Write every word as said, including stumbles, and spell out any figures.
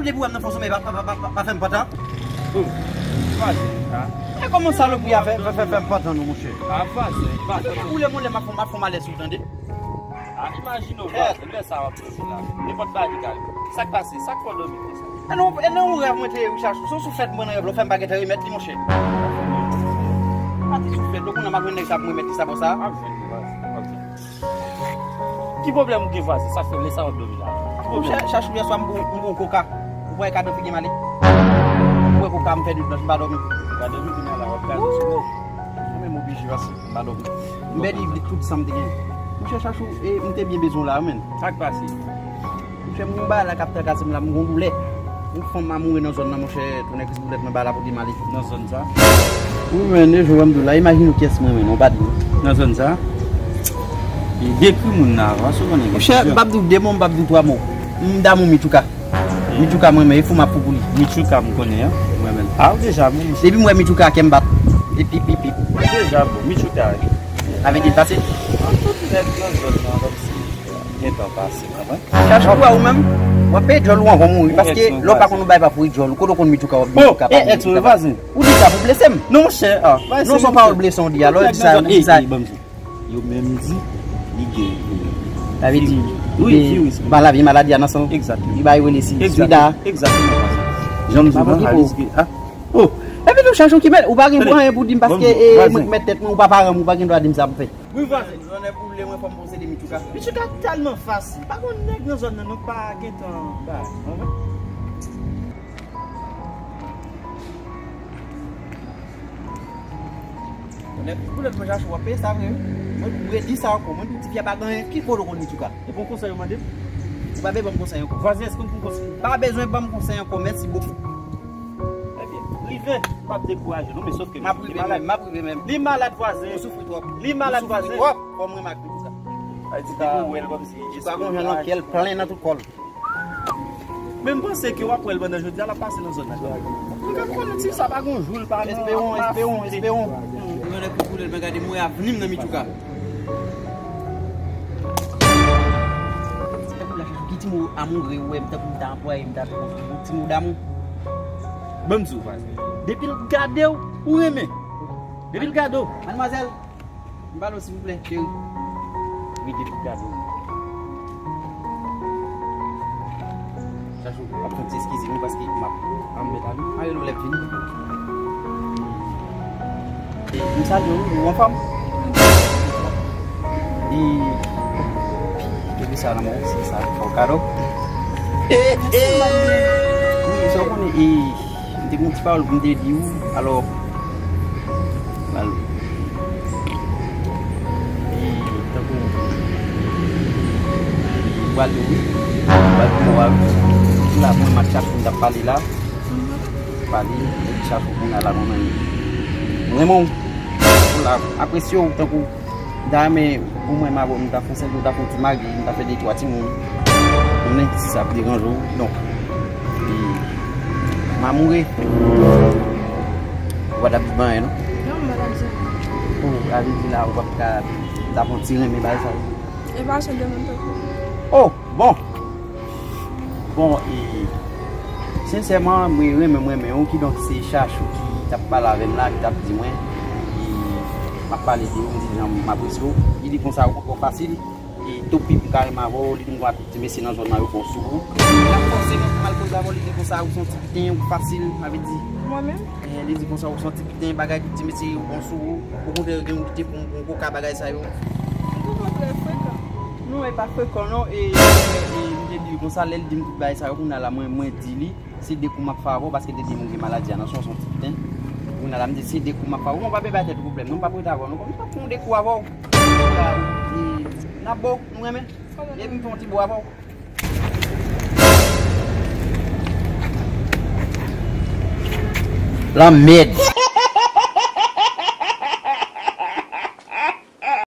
Depi w wè m nan fon somèy, pa, pa, pa, pa, pa fè m pantan. Oh, vwazen, a. E kòman salopri a fè, fè, fè, fè m pantan non, monchè? A, vwazen, vwazen. Ou lè mwen lè m ap fè, m ap fè malè sou ou, tande. A, imajine w, vwazen, lè sa w ap dòmi la. Nenpòt bagay ki ka rive. Sa k pase? Sa k fè w dòmi konsa? E nan, e nan yon rèv mwen te ye wi, Chachou. Se yon souflèt mwen nan rèv la, ou fè m pa gentan remèt li, monchè. Pa ti souflèt, donk, kounye a m ap jwenn nèg sa pou m remèt li sa bò sa. M ap jwenn li, vwazen. M ap jwenn li. Ki pwoblèm ou gen, vwazen? Sa k fè lè sa w ap dòmi la? Ki pwoblèm? Monchè, Chachou, yèswa m bwè, m bwè yon koka. Ou wè kado figi m ale? M bwè koka, m fè nuit blanch, m pa dòmi. Ou pa dòmi, kounye a la, w ap kraze sou mwen. Mwen menm oblije, paske m pa dòmi. M pèdi tout sa m te gen. Monchè Chachou, e, m te byen bezwen w la, wi, menn. Sa k pase? Monchè, m gon bagay la k ap trakase m la, m gon doulè. Yon fanm amoure nan zòn nan, monchè, tounen kris boulèt mwen ba la pou di m ale. Nan zòn sa? Wi, men, de jou, m di w la, imajine w kiyès mwen, men, yon bad moun. Nan zòn sa? E dekri moun nan avan, si w konnen gen plizyè. Monchè, m p ap di w de mo, m p ap di w twa mo. M damou Mitchouka. Mitchouka mwen menm, e fou m ap fou pou li. Mitchouka m konnen an, mwen menm. A, ou deja bon, monchè. Depi m wè Mitchouka, kè m bat. Epi, pi, pi. Ou deja bon, Mitchouka. Avè di l pase. An, tout nèg nan zòn nan, kòmsi, gentan pase, konprann? Chachou, ou wè ou menm, w ap peye djòl ou anvan w mouri, paske lè w pa konn yon bagay pa pouri djòl ou, kote w konn Mitchouka, w ap di Mitchouka pa bon, Mitchouka pa bon. Ou di sa pou blese m. Non, monchè, a, non, se yon pawòl blese w di, alò, di sa, di sa. Yo menm di, li gen, sa vle di, wi, gen, viris, maladi, maladi a nan san. Egzakteman. Li bay rele si, sida. Egzakteman, egzakteman. Jan m di w lan, Alis gen, a. Oh, epi tou Chachou ki mèt, ou pa gen anyen pou di m paske, e, mwen k mèt tèt mwen, ou pa paran m, ou pa gen dwa di m sa pou fè. Wi, vwazen. Zòn nan boule, mwen fò m posede Mitchouka. Mitchouka tèlman fasil. Pa gon nèg nan zòn nan, nou pa gentan bay. Nèg boulèt mwen Chachou, w ap peye sa vre, wi. Mwen, mwen di sa ankò, mwen di tifi a pa gen anyen, ki kote w konn Mitchouka? E bon konsèy ou mande m? Ou pa bezwen ban m konsèy ankò. Vwazen, èske w konn konsèy? Pa bezwen ban m konsèy ankò, mèsi bokou. Ebyen, rive, m p ap dekouraje non, men sòf ke m ap rive menm, m ap rive menm. Li malad, vwazen. Ou soufri twòp. Li malad, vwazen. Ou soufri twòp. Fò m renmen ak Mitchouka. Sa vle di depi w wè l kòmsi Mitchouka gon jan nan kè l plen nan tout kò l. Men m panse ke w ap wè l pandan jodi a, l ap pase nan zòn nan. Mwen ka konnen ti sa pa gon jou l pa nan. Esperon, esperon, esperon. Mwen lè kou koule l, mwen gade mwen avni m nan Mitchouka. Tankou la Chachou, ki ti mo amoure ou wè m tankou m ta anplwaye, m ta di w ti mo damou. Ban m di w, vwazen. Depi l gade w, ou renmen. Depi l gade w. Madmwazèl, m pale w silvouplè, cheri. Wi, depi l gade w. Chachou, ap fè ti eskize m wi, paske m ap anmède avè w. Mare l ou lè vini. E, m salye w, ou anfòm? E, epi sa nan men w, se sa, fè w kado. E, e, wi, sa w konnen, e, m te gen yon ti pawòl pou m te di w, alò, mal. E, tankou, e, w ale wi, w ale pou w al. La, mwen, m ak Chachou, m t ap pale la. Pale, epi Chachou kounye a la, mwen menm. M renmen w. Ou la, apresye w, tankou, m ta renmen, ou mwen, m avè w, nou ta fè yon sèl, nou ta fè yon ti magi, nou ta fè de twa timoun. Ou konnen, si sa ap deranje w, donk, e, m amoure. Ou pa t ap di m anyen, non? Non, m pa t ap di anyen. Oh, sa vle di la, ou p ap ka, ta fè yon ti renmen bagay sa yo. E pa se de menm tankou. Oh, bon. Bon, e, sensèman, mwen renmen, mwen renmen w, kidonk se Chachou ki t ap pale avè m la, ki t ap di mwen, e, m ap pale de ou, m di jan m apresye w. Li di konsa, ou poko fasil, e, topi pou m ka renmen avè w, li di m konsa tout ti mesye nan zòn nan yo bon sou ou. L ap fòse mwen pou m al koze avè w, li di konsa, ou se yon ti piten, ou fasil, sa vle di. Mwen menm? E, li di konsa, ou se yon ti piten, bagay tout ti mesye yo bon sou ou. Okontrè, yo gen yon kite pou m, pou m koka bagay sa yo. M toujou trè frekan. Non, e pa frekan, non. E, e, e, m te di l konsa, lè l di m tout bagay sa yo, kounye a la, mwen, mwen di li, se de kou m ap fè avè w, paske l te di m ou gen maladi a nan san w, se yon ti piten. Kounye a la, m di, se de kou m ap fè avè w. Mwen pa bezwen bay tèt ou pwoblèm, non, m p ap rete avè w, non. Kòm m p ap fè yon de kou avè w. N ap bo, nou renmen. Epi m fè yon ti bo avè w. Lanmèd.